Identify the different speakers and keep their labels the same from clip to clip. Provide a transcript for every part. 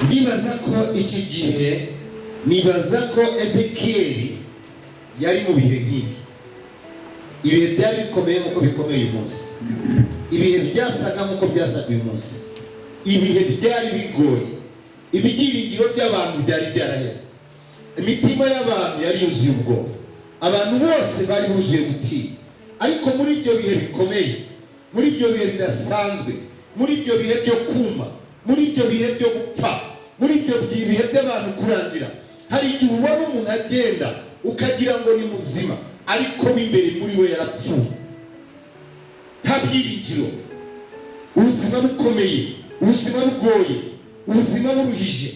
Speaker 1: Ndibaza ko iki gihe, nibaza ko Ezekiyeli yari mu bihe nk'ibi. Ibihe byari bikomeye nk'uko bikomeye uyu munsi, ibihe byasaga nk'uko byasaga uyu munsi, ibihe byari bigoye, ibyiringiro by'abantu byari byaraheze, imitima y'abantu yari yuzuye ubwoba, abantu bose bari buzuye gutinya. Ariko muri ibyo bihe bikomeye, muri ibyo bihe bidasanzwe, muri ibyo bihe byo kuma, muri ibyo bihe byo gupfa, muri ibyo bihe by'abantu kurangira, hari igihe ubona umuntu agenda ukagira ngo ni muzima, ariko w'imbere muri we yarapfuye, nta byiringiro, ubuzima bukomeye, ubuzima bugoye, ubuzima buruhije.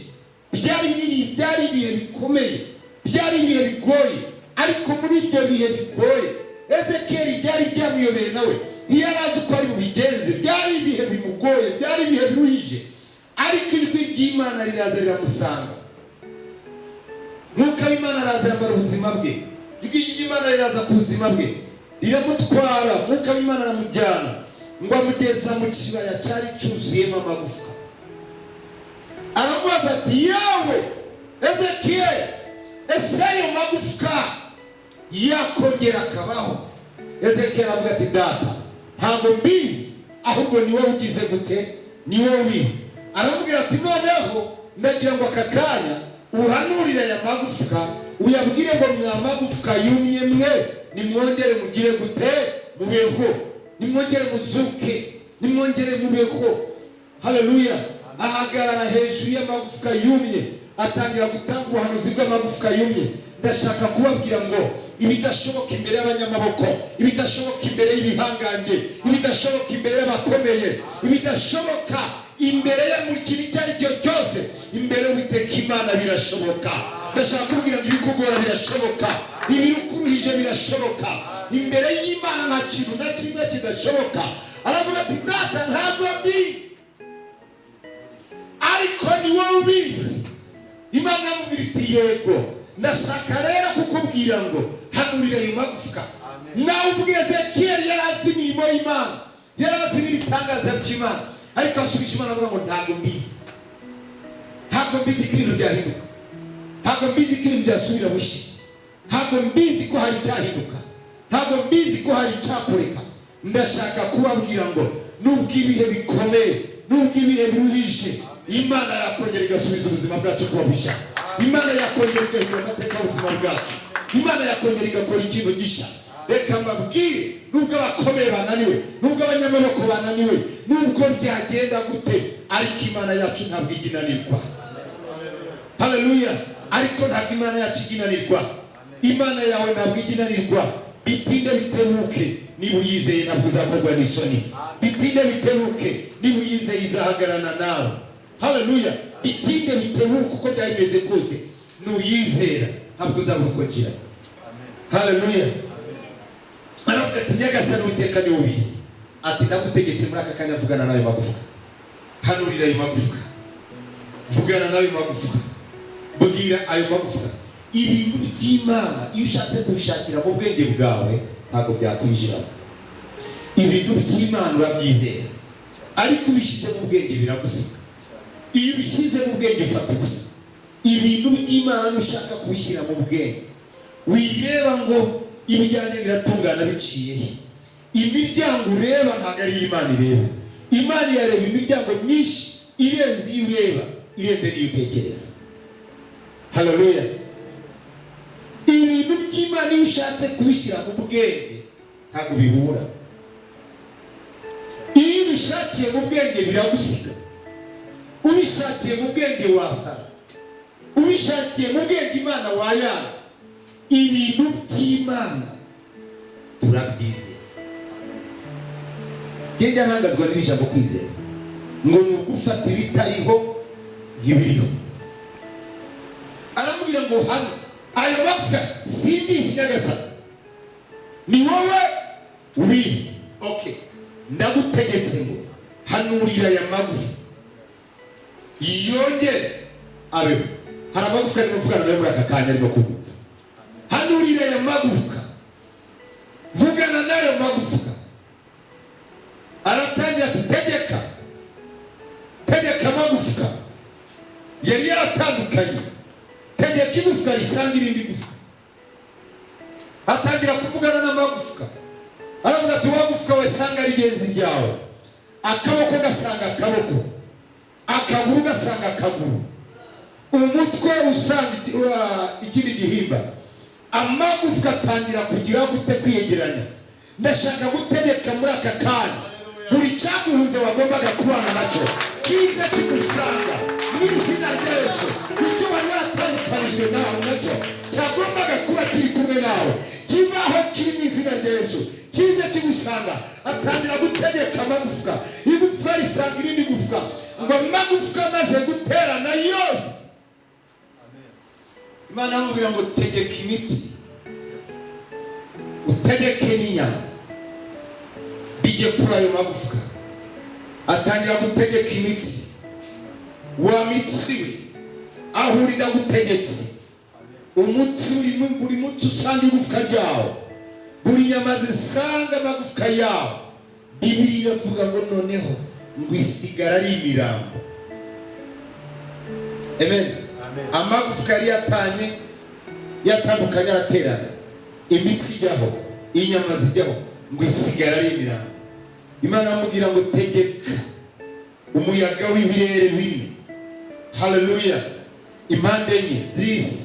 Speaker 1: Byari biri, byari ibihe bikomeye, byari ibihe bigoye. Ariko muri ibyo bihe bigoye, Ezekiyeli byari byamuyobeye, nawe ntiyari azi uko ari bubigenze. Byari ibihe bimugoye, byari ibihe biruhije, ariko ijwi ry'Imana riraza riramusanga. Mwuka w'Imana araza yambara ubuzima bwe. Ijwi ry'Imana riraza ku buzima bwe, riramutwara. Mwuka w'Imana aramujyana ngo amugeza mu kibaya cyari cyuzuyemo amagufwa. Aramubaza ati: "Yawe Ezekiyeli, ese ayo magufwa yakongera akabaho?" Ezekiyeli aravuga ati: "Data, ntabwo mbizi, ahubwo ni wowe ugize gute? Ni wowe ubizi." Aramubwira ati: "Noneho ndagira ngo aka kanya uhanurire aya magufwa, uyabwire ngo: 'Mwa magufwa yumye mwe, nimwongere mugire gute? Mubeho. Nimwongere muzuke, nimwongere mubeho.'" Haleluya! Ahagarara hejuru y'amagufwa yumye, atangira gutanga ubuhanuzi bw'amagufwa yumye. Ndashaka kubabwira ngo ibidashoboka imbere y'abanyamaboko, ibidashoboka imbere y'ibihangange, ibidashoboka imbere y'abakomeye, ibidashoboka imbere ya buri kintu icyo ari cyo cyose, imbere y'Uwiteka Imana birashoboka. Ndashaka kubwira ngo ibikugora birashoboka, ibikuruhije birashoboka. Imbere y'Imana nta kintu na kimwe kidashoboka. Aravuga ati: "Data, ntabwo mbizi, ariko ni wowe ubizi." Imana amubwira iti: "Yego, ndashaka rero kukubwira ngo hanurira ayo magufwa." Nawe ubwo Ezekiyeli yari azi imirimo y'Imana, yari azi n'ibitangaza by'Imana, ariko asubije Imana avuga ngo: "Ntabwo mbizi, ntabwo mbizi ko ibintu byahinduka, ntabwo mbizi ko ibintu byasubira bushya, ntabwo mbizi ko hari icyahinduka, ntabwo mbizi ko hari icyakureka." Ndashaka kubabwira ngo nubwo ibihe bikomeye, nubwo ibihe biruhije, Imana yakongera igasubiza ubuzima bwacu kuba bushya. Imana yakongera igahindura amateka y'ubuzima bwacu. Imana yakongera igakora ikintu gishya. Reka mbabwire, nubwo abakomeye bananiwe, nubwo abanyamaboko bananiwe, nubwo byagenda gute, ariko Imana yacu ntabwo ijya inanirwa. Haleluya! Ariko ntabwo Imana yacu ijya inanirwa. Imana yawe ntabwo ijya inanirwa. Bitinde bitebuke, niba uyizeye ntabwo uzakorwa n'isoni. Bitinde bitebuke, niba uyizeye izahagararana nawe. Haleluya! Bitinde bitebuke, uko byaba bimeze kose, nuyizera ntabwo uzabura uko ugira. Haleluya! Aravuga ati: "Nyagasani Uwiteka, niwe ubizi." Ati: "Ndagutegetse muri aka kanya, vugana n'ayo magufwa, hanurira ayo magufwa, vugana n'ayo magufwa, bwira ayo magufwa." Ibintu by'Imana iyo ushatse kubishakira mu bwenge bwawe ntabwo byakwinjiramo. Ibintu by'Imana urabyizera, ariko ubishyize mu bwenge biragusiga. Iyo ubishyize mu bwenge ufata ubusa. Ibintu by'Imana nushaka kubishyira mu bwenge, wireba ngo ibijyanye biratungana biciye he. Imiryango ureba ntabwo ari Imana ireba. Imana irareba imiryango myinshi irenze iyo ureba, irenze n'iyo utekereza. Haleluya! Ibintu by'Imana iyo ushatse kubishyira mu bwenge ntabwo bihura. Iyo ubishakiye mu bwenge biragusiga. Ubishakiye mu bwenge wasara, ubishakiye mu bwenge Imana wayana. Ibintu by'Imana turabyizera. Ngenda ntangazwa n'iri jambo kwizera, ngo ni ugufata ibitariho nk'ibiriho. Aramubwira ngo: "Hano ayo mapfa, simbizi Nyagasani, ni wowe ubizi." "Okay, ndagutegetse ngo hanurira aya magufa yongere abeho." Hari amagufwa arimo kuvugana nawe muri aka kanya, arimo kubyumva. Hanurira aya magufwa, vugana n'ayo magufwa. Aratangira ati: "Tegeka, tegeka amagufwa." Yatandukanye, tegeka igufwa risanga irindi gufwa. Atangira kuvugana n'amagufwa, aravuga ati: "Wa gufwa we, sanga rigenzi ryawe." Akaboko gasanga akaboko, akaguru gasanga akaguru, umutwe usanga ikindi gihimba. Amagufwa atangira kugira gute? Kwiyegeranya. Ndashaka gutegeka muri aka kanya, buri cyaguhunze wagombaga kubana nacyo kize kigusanga mu izina rya Yesu. Icyo wari waratandukanijwe nawe nacyo cyagombaga kuba kiri kumwe nawe, kivaho kiri mu izina rya Yesu, kize kigusanga. Atangira gutegeka amagufwa, igufwa risanga irindi gufwa, ngo amagufwa amaze guterana yose, Imana amubwira ngo: "Tegeka imitsi, utegeke n'inyama, bijye kuri ayo magufwa." Atangira gutegeka imitsi: "Wa mitsi we, aho uri ndagutegetse, umutsi uri, buri mutsi usanga igufwa ryawo, buri nyama zisanga amagufwa yawo." Bibiliya iravuga ngo noneho ngo isigara ari imirambo. Amen. Amagufwa yari yatanye, yatandukanye, araterana, imitsi ijyaho, inyama zijyaho, ngo isigara ari imirambo. Imana amubwira ngo: "Tegeka umuyaga w'ibirere bine, haleluya, impande enye z'isi,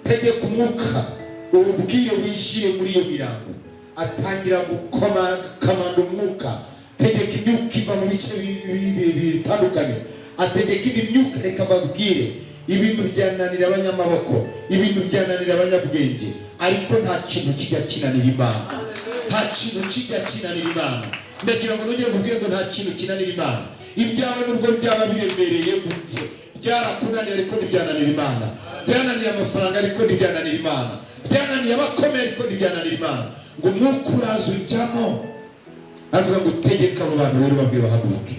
Speaker 1: tegeka umwuka, uwubwire wishyire muri iyo mirambo." Atangira gukomanda umwuka, tegeka imyuka iva mu bice bitandukanye, ategeka indi myuka. Reka babwire, ibintu byananira abanyamaboko, ibintu byananira abanyabwenge, ariko nta kintu kijya kinanira Imana. Nta kintu kijya kinanira Imana. Ndagira ngo nongere nkubwire ngo nta kintu kinanira Imana. Ibyawe nubwo byaba biremereye gutse, byarakunaniye, ariko ntibyananira Imana. Byananiye amafaranga, ariko ntibyananira Imana. Byananiye abakomeye, ariko ntibyananira Imana. Ngo umwuka uraza ujyamo, aravuga ngo: "Tegeka abo bantu rero, babwire bahaguruke."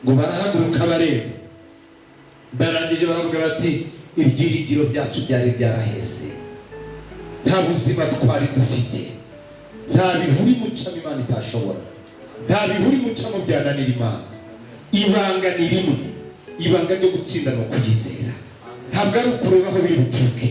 Speaker 1: Ngo barahaguruka, bareba, barangije baravuga bati: "Ibyiringiro byacu byari byaraheze, nta buzima twari dufite." Nta bihuru imucamo Imana itashobora, nta bihuru imucamo byananira Imana. Ibanga ni rimwe, ibanga ryo gutsinda ni ukuyizera. Ntabwo ari ukureba aho biri buturuke,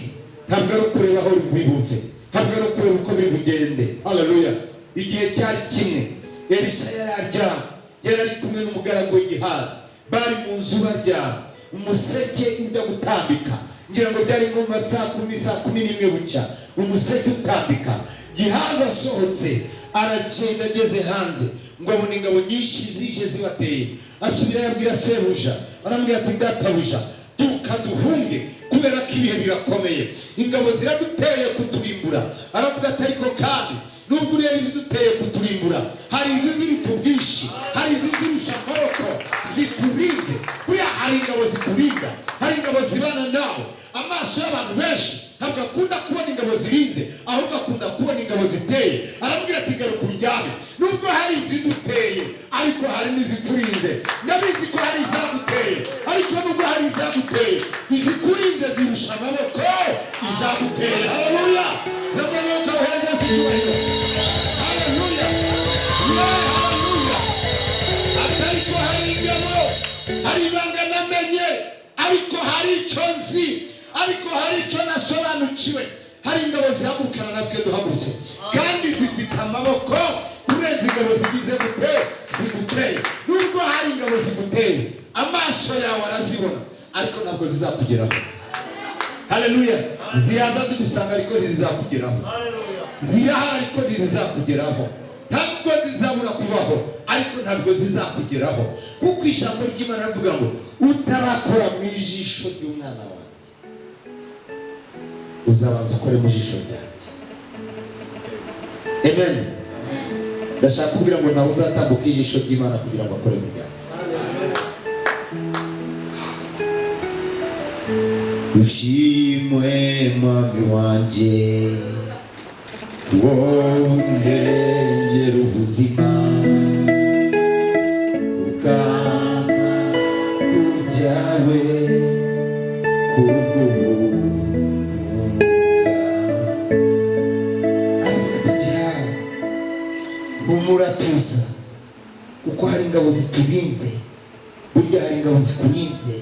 Speaker 1: ntabwo ari ukureba aho biri buve, ntabwo ari ukureba uko biri bugende. Haleluya. Igihe cyari kimwe, Elisha yari aryamye, yari ari kumwe n'umugaragu w'igihazi, bari mu nzu baryamye, umuseke ujya gutambika. Ngira ngo byari nko mu ma saa 10, saa 11 bucya, umuseke utambika. Gihazi asohotse aragenda, ageze hanze ngo abona ingabo nyinshi zije zibateye. Asubira yabwira sebuja, aramubwira ati: "Databuja, byuka duhunge, kubera ko ibihe birakomeye, ingabo ziraduteye kuturimbura." Aravuga ati: "Ariko kandi nubwo ureba iziduteye kuturimbura, hari iziziruta ubwinshi, hari izizirusha amaboko zikurinze." Buriya hari ingabo zikurinda, hari ingabo zibana nawe. Amaso y'abantu benshi ntabwo akunda kubona ingabo zirinze, ahubwo akunda kubona ingabo ziteye. Aramubwira ati: "Garuka uryame, nubwo hari iziduteye, ariko hari n'iziturinze. Ndabizi ko hari izaguteye, ariko nubwo hari izaguteye, izikurinze zirusha amaboko izaguteye." Haleluya! Zamura amaboko abahereza Yesu icyubahiro. Haleluya, yeah, haleluya. Ariko hari ingabo, hari ibanga namenye, ariko hari icyo nzi, ariko hari icyo nasobanukiwe: hari ingabo zihagurukana natwe duhagurutse, kandi zifite amaboko kurenza ingabo zigize gute? Ziguteye. Nubwo hari ingabo ziguteye, amaso yawe arazibona, ariko ntabwo zizakugeraho. Haleluya. Ziraza zigusanga, ariko ntizizakugeraho. Zirahari, ariko ntizizakugeraho. Ntabwo zizabura kubaho, ariko ntabwo zizakugeraho, kuko ijambo ry'Imana rivuga ngo: "Utarakora mu ijisho ry'umwana wanjye, uzabanza ukore mu jisho ryanjye." Amen. Ndashaka kubwira ngo ntawe uzatambuka ijisho ry'Imana kugira ngo akore mu ryanjye. Ushimwe Mwami wanjye, wowe undengera ubuzima, ukampa ku byawe kubw'ubuntu bwawe. Aravuga ati: "Gihazi, humura, tuza, kuko hari ingabo ziturinze." Burya hari ingabo zikurinze,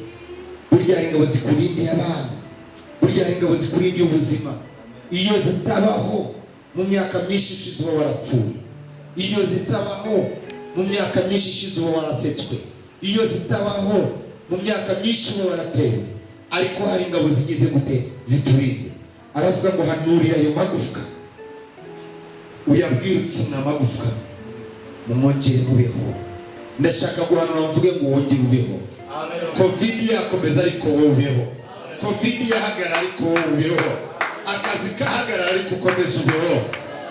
Speaker 1: burya hari ingabo. zikurindiye abana, burya hari ingabo zikurindiye ubuzima. Iyo zitabaho, mu myaka myinshi ishize uba warapfuye. Iyo zitabaho, mu myaka myinshi ishize uba warasetswe. Iyo zitabaho, mu myaka myinshi uba waratewe. Ariko hari ingabo zigize gute? Ziturinze. Aravuga ngo hanurira ayo magufwa, uyabwire uti: "Mwa magufwa mwe, mumwongere mubeho." Ndashaka guhanura mvuge ngo wongere ubeho. COVID yakomeza, ariko wowe ubeho. COVID yahagarara, ariko wowe ubeho. Akazi kahagarara, ariko ukomeza ubeho.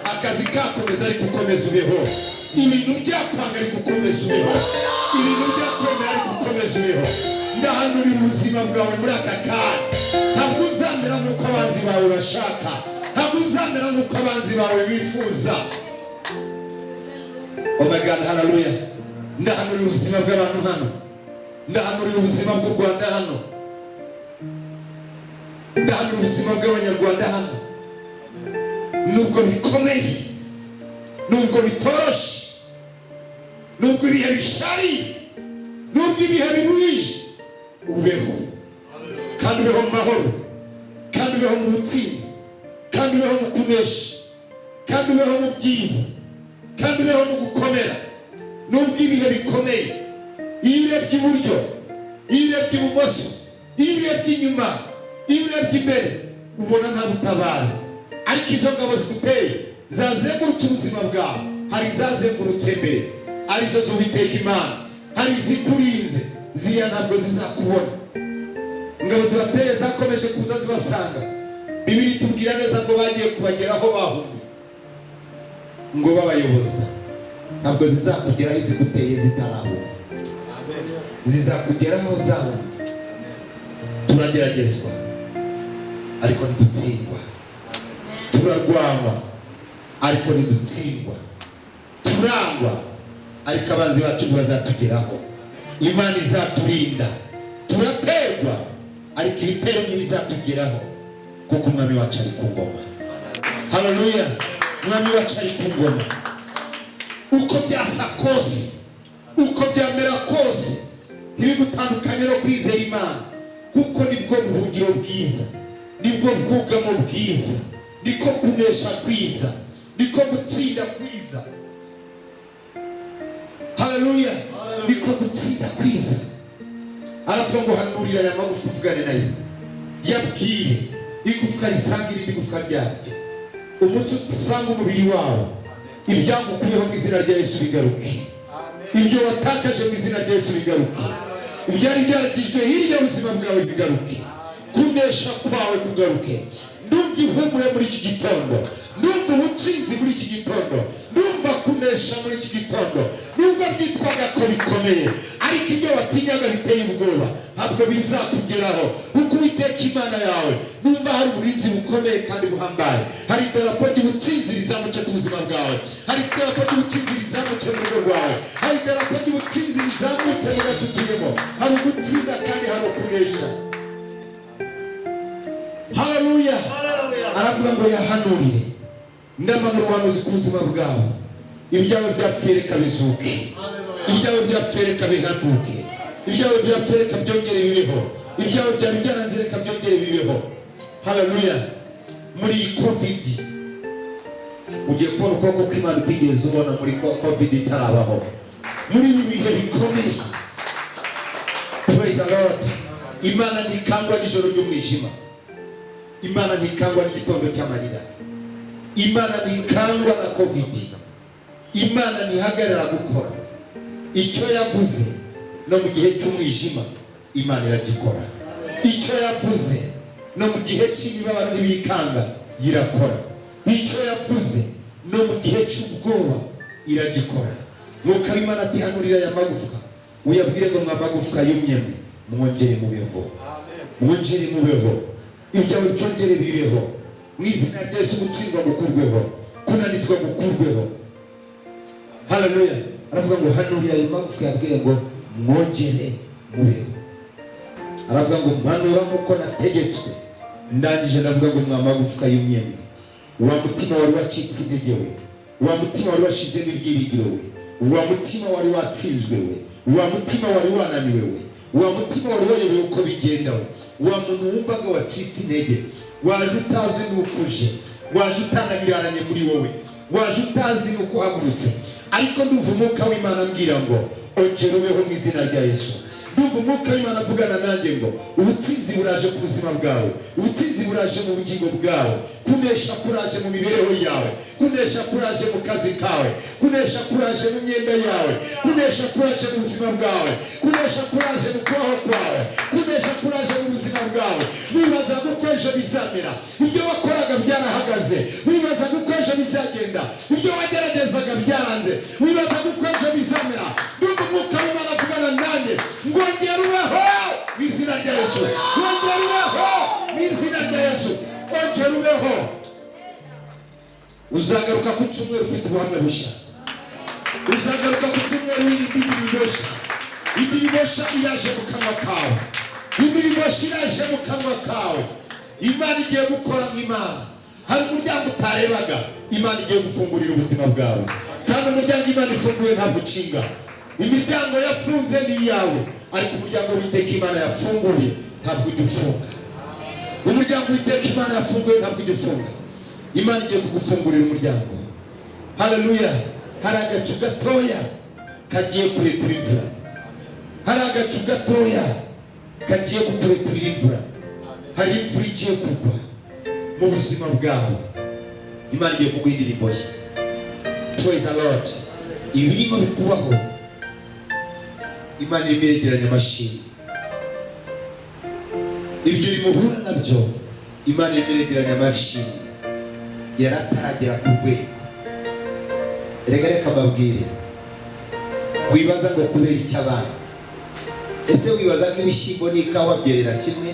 Speaker 1: Akazi kakomeza, ariko ukomeza ubeho. Ibintu byakwanga, ariko ukomeza ubeho. Ibintu byakwemera, ariko ukomeza ubeho. Ndahanurira ubuzima bwawe muri aka kanya. Ntabwo uzamera nk'uko abanzi bawe bashaka, ntabwo uzamera nk'uko abanzi bawe bifuza. Oh my God, hallelujah! Ndahanurira ubuzima bw'abantu hano, ndahanurira ubuzima bw'u Rwanda hano, ndahanurira ubuzima bw'Abanyarwanda hano. Nubwo bikomeye, nubwo bitoroshe, nubwo ibihe bishariye, nubwo ibihe biruhije, ubeho, kandi ubeho mu mahoro, kandi ubeho mu butsinzi, kandi ubeho mu kunesha, kandi ubeho mu byiza, kandi ubeho mu gukomera. Nubwo ibihe bikomeye, iyo urebye iburyo, iyo urebye ibumoso, iyo urebye inyuma, iyo urebye imbere, ubona nta butabazi. Ariko izo ngabo ziguteye zazengurutse ubuzima bwawe, hari izazengurutse mbere, arizo z'Uwiteka Imana. Hari izikurinze, ziriya ntabwo zizakubona. Ingabo zibateye zakomeje kuza zibasanga. Bibiliya itubwira neza ngo bagiye kubageraho bahumye, ngo babayoboza. Ntabwo zizakugeraho iziguteye zitarahuma, zizakugeraho zahumye. Turageragezwa, ariko ntidutsindwa. Turarwanywa, ariko ntidutsindwa. Turangwa, ariko abanzi bacu ntibazatugeraho. Imana izaturinda. Turaterwa, ariko ibitero ntibizatugeraho, kuko Umwami wacu ari ku ngoma. Haleluya! Umwami wacu ari ku ngoma. Uko byasa kose, uko byamera kose, ntibigutandukanye no kwizera Imana, kuko nibwo buhungiro bwiza, nibwo bwugamo bwiza, niko kunesha kwiza, niko gutsinda kwiza. Haleluya! Niko gutsinda kwiza. Aravuga ngo hanurira aya magufwa, uvugane nayo, yabwire igufwa risanga irindi gufwa ryaryo, umutsi usanga umubiri wawo. Ibyagukuyeho, mu izina rya Yesu bigaruke. Ibyo watakaje, mu izina rya Yesu bigaruke. Ibyari byaragijwe hirya y'ubuzima bwawe bigaruke. Kunesha kwawe kugaruke. Ndumva ihumure muri iki gitondo, ndumva ubutsinzi muri iki gitondo, ndumva kunesha muri iki gitondo. Nubwo byitwaga ko bikomeye, ariko ibyo watinyaga biteye ubwoba ntabwo bizakugeraho, kuko Uwiteka Imana yawe, numva hari uburinzi bukomeye kandi buhambaye. Hari idarapo ry'ubutsinzi rizamutse ku buzima bwawe, hari idarapo ry'ubutsinzi rizamutse mu rugo rwawe, hari idarapo ry'ubutsinzi rizamutse mu gace utuyemo. Hari ugutsinda kandi hari ukunesha. Haleluya! Aravuga ngo yahanurire. Ndamanura ubuhanuzi ku buzima bwawe. Ibyawe byapfuye, reka bizuke. Ibyawe byapfuye, reka bihanduke. Ibyawe byapfuye, reka byongere bibeho. Ibyawe byari byaranze, reka byongere bibeho. Haleluya! Muri iyi COVID ugiye kubona ukuboko kw'Imana utigeze ubona muri COVID itarabaho. Muri ibi bihe bikomeye, praise the Lord, Imana ntikangwa n'ijoro ry'umwijima, Imana ntikangwa n'igitondo cy'amarira, Imana ntikangwa na COVID. Imana ntihagarara gukora. Icyo yavuze no mu gihe cy'umwijima, Imana iragikora. Icyo yavuze no mu gihe cy'imibabaro n'ibikanga, irakora. Icyo yavuze no mu gihe cy'ubwoba, iragikora. Mwuka w'Imana atihanurira aya magufwa, uyabwire ngo: "Mwa magufwa yumye mwe, mwongere mubeho, mwongere mubeho, ibyawe byongere bibeho mu izina rya Yesu." Gutsindwa gukurweho, kunanizwa gukurweho. Haleluya! Aravuga ngo hanurira ayo magufwa, yabwire ngo mwongere mubeho. Aravuga ngo mpanura nk'uko nategetswe. Ndangije ndavuga ngo: "Mwa magufwa yumye mwe, wa mutima wari wacitse intege we, wa mutima wari washizemo ibyiringiro we, wa mutima wari watsinzwe we, wa mutima wari wananiwe we, Wa mutima wari wayobewe uko bigenda, we wa muntu wumvaga wacitse intege, waje utazi n'uko uje, waje utanabiraranye muri wowe, waje utazi n'uko uhagurutse, ariko ndumva Umwuka w'Imana ambwira ngo ongera ubeho mu izina rya Yesu. Ndumva Umwuka w'Imana avugana nanjye ngo ubutsinzi buraje ku buzima bwawe, ubutsinzi buraje mu bugingo bwawe, kunesha kuraje mu mibereho yawe, kunesha kuraje mu kazi kawe, kunesha kuraje mu myenda yawe, kunesha kuraje mu buzima bwawe, kunesha kuraje mu kubaho kwawe, kunesha kuraje mu buzima bwawe. Wibazaga uko ejo bizamera, ibyo wakoraga byarahagaze. Wibazaga uko ejo bizagenda, ibyo wageragezaga byaranze. Wibazaga uko ejo bizamera. Ndumva Umwuka w'Imana avugana nanjye ngo ongera ubeho mu izina rya Yesu, ongera ubeho mu izina rya Yesu, ongera ubeho. Uzagaruka ku cyumweru ufite ubuhamya bushya, uzagaruka ku cyumweru w'irimba indirimbo nshya. Indirimbo nshya iraje mu kanwa kawe, indirimbo nshya iraje mu kanwa kawe. Imana igiye gukora nk'Imana. Hari umuryango utarebaga, Imana igiye gufungurira ubuzima bwawe, kandi umuryango Imana ifunguye ntabwo ukinga. Imiryango yafunze ni iyawe, ariko umuryango w'Uwiteka Imana yafunguye ntabwo ujya ufunga. Umuryango w'Uwiteka Imana yafunguye ntabwo ujya ufunga. Imana igiye kugufungurira umuryango. Haleluya! Hari agacu gatoya kagiye kurekura imvura, hari agacu gatoya kagiye kukurekurira imvura. Hari imvura igiye kugwa mu buzima bwawe. Imana igiye kuguha indirimbo nshya. Praise the Lord! Ibirimo bikubaho, Imana irimo iregeranya amashimwe. Ibyo urimo uhura nabyo, Imana irimo iregeranya amashimwe yari ataragera ku rwego. Reka, reka mbabwire. Wibaza ngo kubera icyo abandi? Ese wibaza ko ibishyimbo n'ikawa byerera kimwe?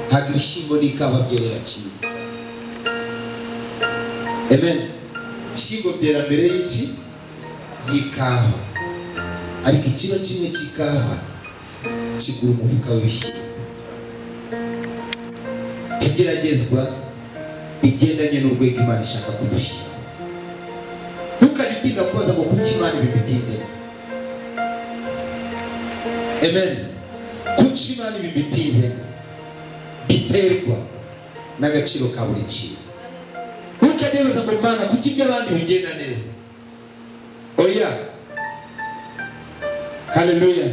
Speaker 1: Ntabwo ibishyimbo n'ikawa byerera kimwe. Amen. Ibishyimbo byera mbere y'iki? Y'ikawa. Ariko ikiro kimwe cy'ikawa kigura umufuka w'ibishyimbo. Tugeragezwa bigendanye n'urwego Imana ishaka kudushyira. Ntukajye utinda kubaza ngo kuki Imana ibi bitinzemo. Amen. Kuki Imana ibi bitinzemo? Biterwa n'agaciro ka buri kintu. Ntukajye wibaza ngo Mana, kuki iby'abandi bigenda neza? Oya. Haleluya!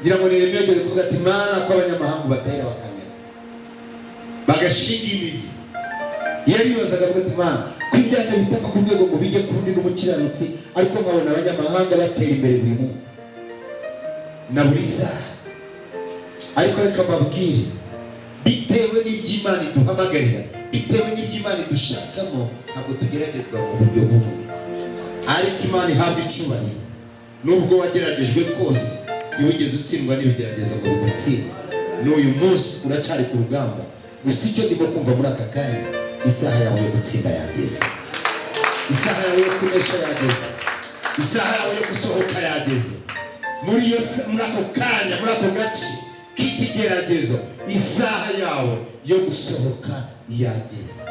Speaker 1: Ngira ngo Nehemiya yageze kuvuga ati: "Mana, ko abanyamahanga batera bakamera, bagashinga imizi." Yaribazaga avuga ati: "Mana, ko ibyanjye bitava ku rwego ngo bijye ku rundi n'umukiranutsi, ariko nkabona abanyamahanga batera imbere buri munsi na buri saha." Ariko reka mbabwire, bitewe n'ibyo Imana iduhamagarira, bitewe n'ibyo Imana idushakamo, ntabwo tugeragezwa mu buryo bumwe. Ariko Imana ihabwa icyubahiro. Nubwo wageragejwe kose, ntiwigeze utsindwa n'ibigeragezo ngo bigutsinde. N'uyu munsi uracyari ku rugamba. Gusa icyo ndimo kumva muri aka kanya, isaha yawe yo gutsinda yageze, isaha yawe yo kunesha yageze, isaha yawe yo gusohoka yageze. Muri ako kanya, muri ako gace k'ikigeragezo, isaha yawe yo gusohoka yageze.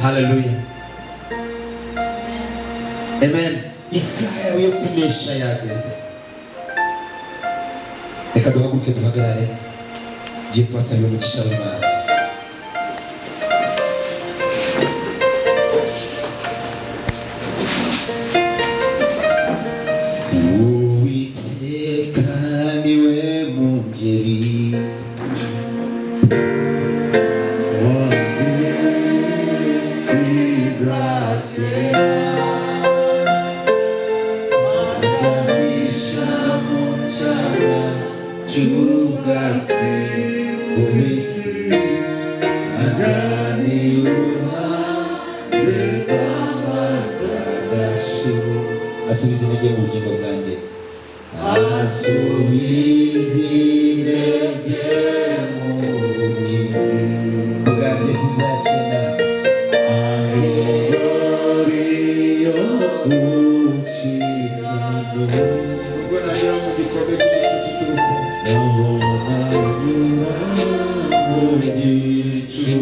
Speaker 1: Haleluya, amen. Isaha yawe yo kunesha yageze. Reka duhaguruke, duhagarare. Ngiye kubasabira umugisha w'Imana. Uwiteka niwe mungeri
Speaker 2: wanjye, sinzakena.
Speaker 1: Aganisha mu cyanya cy'ubwatsi bubisi, agana iruhande rw'amazi adasuma, asubiza intege mu bugingo bwanjye, asubiza intege mu bugingo bwanjye. Sinzakena.
Speaker 2: Ayobora gukiranuka.
Speaker 1: Nubwo nanyura mu gikombe cy'igicucu cy'urupfu,
Speaker 2: Ndabona anyura
Speaker 1: mu gicucu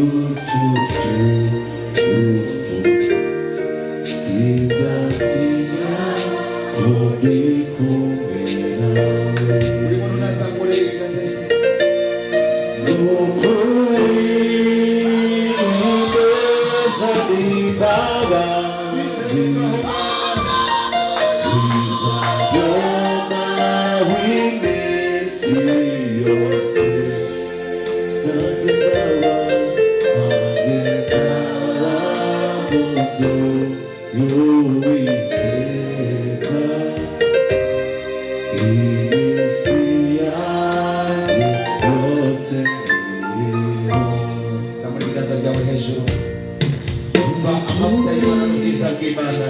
Speaker 2: cy'urupfu, sinzatinya ko ndi kumwe. Iminsi yose nanjye nzaba, nanjye nzaba mu nzu y'Uwiteka iminsi yanjye yose iriho.
Speaker 1: Zamura ibiganza byawe hejuru. Umva amavuta y'Imana n'ubwiza bw'Imana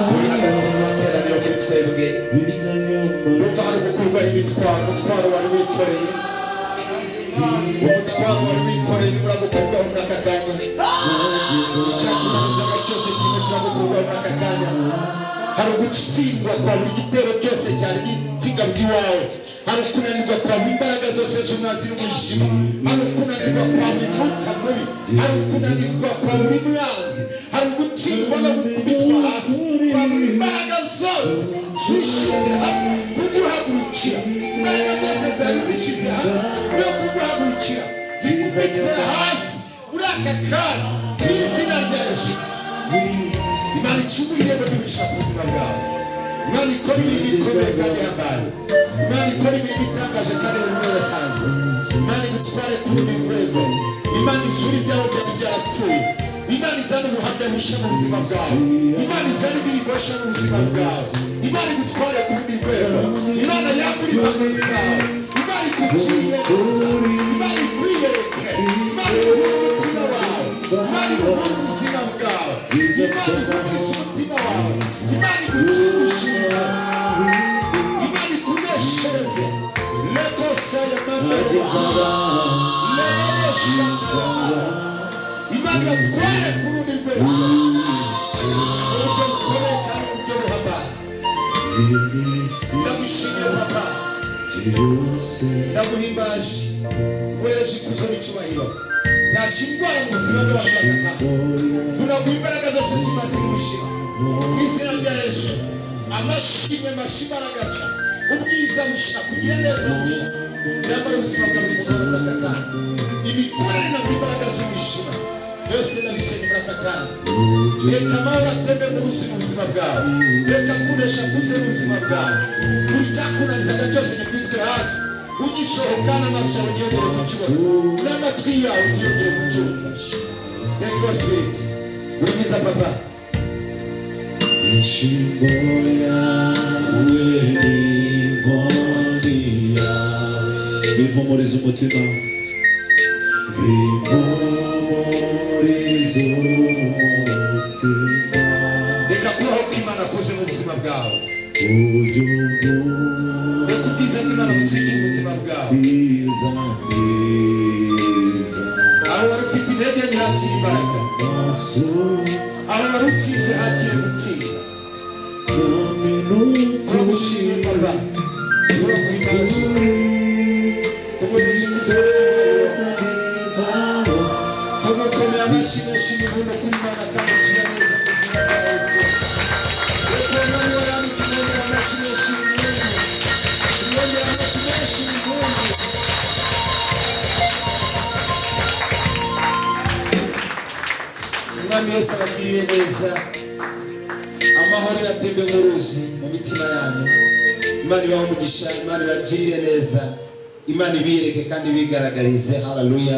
Speaker 1: buri hagati mu materaniro muri twebwe. Numva hari gukurwaho imitwaro, umutwaro wari wikoreye, umutwaro wari wikoreye urimo uragukurwaho muri aka kanya. Icyakunanizaga cyose kirimo kiragukurwaho muri aka kanya. Hari ugutsindwa kwa buri gitero cyose cyari kigabwa iwawe. Hari ukunanirwa kwa buri imbaraga zose z'umwanzi n'umwijima. Hari ukunanirwa kwa buri mwuka mubi. Hari ukunanirwa kwa buri mwanzi. Hari ugutsindwa no gukubitwa hasi kwa buri imbaraga zose zishyize hamwe kuguhagurukira. Imbaraga zose zari zishyize hamwe no kuguhagurukira zikubitwe hasi muri aka kanya mu izina rya Yesu. Imana icumura irembo ry'umugisha ku buzima bwawe. Imana ikora imirimo ikomeye kandi ihambaye. Imana ikora imirimo itangaje kandi imirimo idasanzwe. Imana igutware ku rundi rwego. Imana isura ibyawe byari byarapfuye. Imana izana ubuhamya bushya mu buzima bwawe. Imana izana indirimbo nshya mu buzima bwawe. Imana igutware ku rundi rwego. Imana yagura imbago zawe. Imana ikuciye neza. Imana ikwiyereke. Imana iruhure umutima wawe. Imana iruhure ubuzima bwawe. Imana ihumurize umutima wawe. Imana igutsindishirize. Imana ikuneshereze. Lekosayamandoroba leboboshandayamana. Imana ibatware ku rundi rwego mu buryo bukomeye kandi mu buryo buhambaye. Ndagushimiye Papa, ndaguhimbaje, wereje ikuzo n'icyubahiro. Ntashya indwara mu buzima bw'abantu aka kanya. Vunaguha imbaraga zose zimaze gushira mu izina rya Yesu. Amashimwe mashya, imbaraga nshya, ubwiza bushya, kugira neza bushya byambara ubuzima bwa buri muntu muri aka kanya. Imikorere na buri mbaraga z'umwijima byose ndabisenye muri aka kanya. Reka amahoro atembe mu ruzi mu buzima bwawe. Reka kunesha kuze mu buzima bwawe. Buri cyakunanizaga cyose gikubitwe hasi. Ugisohoka n'amaso yawe ntiyongere kukibona, n'amatwi yawe ntiyongere kucyumva. Thank you, Spirit. Uri mwiza, Papa.
Speaker 2: Inshyimbo yawe n'inkoni yawe bimpumuriza umutima, bimpumuriza umutima.
Speaker 1: Reka kubaho kw'Imana kuze mu buzima bwawe.
Speaker 2: Ujya
Speaker 1: Reka ubwiza bw'Imana butwikire ubuzima bwawe.
Speaker 2: ubwiza neza.
Speaker 1: Aho wari ufite intege nke, hakira imbaraga.
Speaker 2: Maso.
Speaker 1: Aho wari utsinzwe, hakira gutsinda. Turagushimiye Papa, turaguhimbaje, tuguhereje ikuzo n'icyubahiro, tugukomeye amashyi menshi n'impundu kuri Imana kandi ugira neza mu izina rya Yesu. Reka Umwami w'abami tumwongere amashyi menshi n'impundu, tumwongere amashyi menshi n'impundu. Umwami Yesu abagiriye neza. Amahoro yatembe nk'uruzi mu mitima yanyu. Imana ibahe umugisha. Imana ibagirire neza. Imana ibiyereke kandi ibigaragarize. Haleluya.